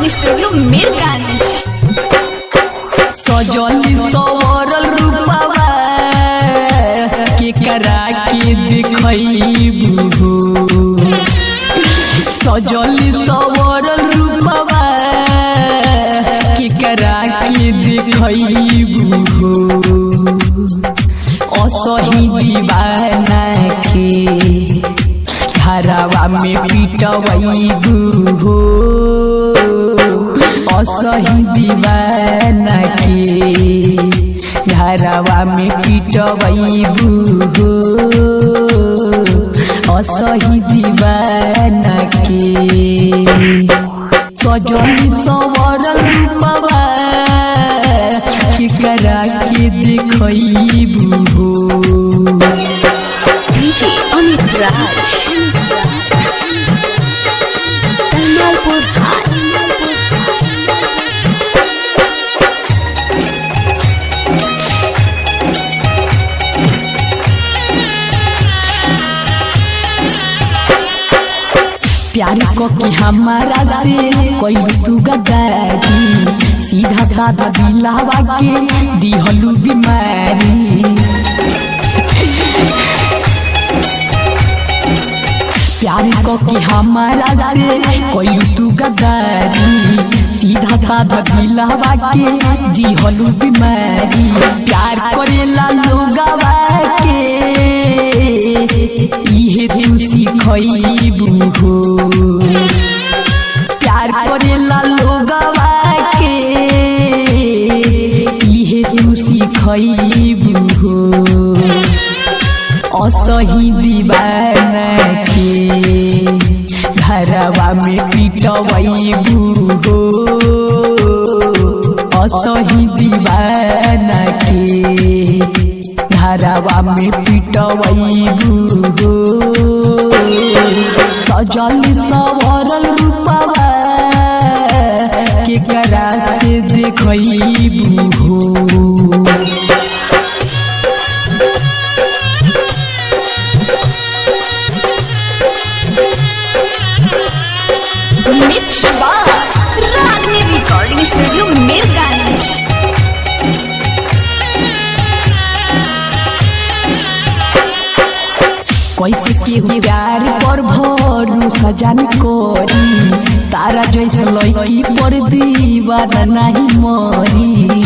Recording studio Mirganj. सजली several रूपवा के करा के देखबू, सजली सवरल रूपवा के करा के देखबू। असही दीवाना के घरवा में पिटबू हो, असही दीवाना के घरवा में पिटबू हो, असही दीवाना के। सजली सवरल रूपवा केकरा के देखबू हो। डीजे अमित राज, कमालपुर हाट। प्यार को कि हमारा से कोई तू गद्दारी, सीधा साधा दिलावा के दिहलू बीमारी। प्यार को कि हमारा से कोई तू गद्दारी, सीधा साधा दिलावा के दिहलू बीमारी। प्यार करेला लोगवा के इहे तू सिखैबू हो, प्यार करेला लोगवा के इहे तू सिखैबू हो। असही दीवाना के घरवा में पिटबू हो, असही दीवाना के घरवा में पिटबू हो। सजल सवरल रूपवा केकरा से देखबू हो। Mix by Ragini recording studio Mirganj. कैसे केहू प्यार पर भरोसा जान करी, तारा जैसे लड़की पर दीवाना नहीं मरी।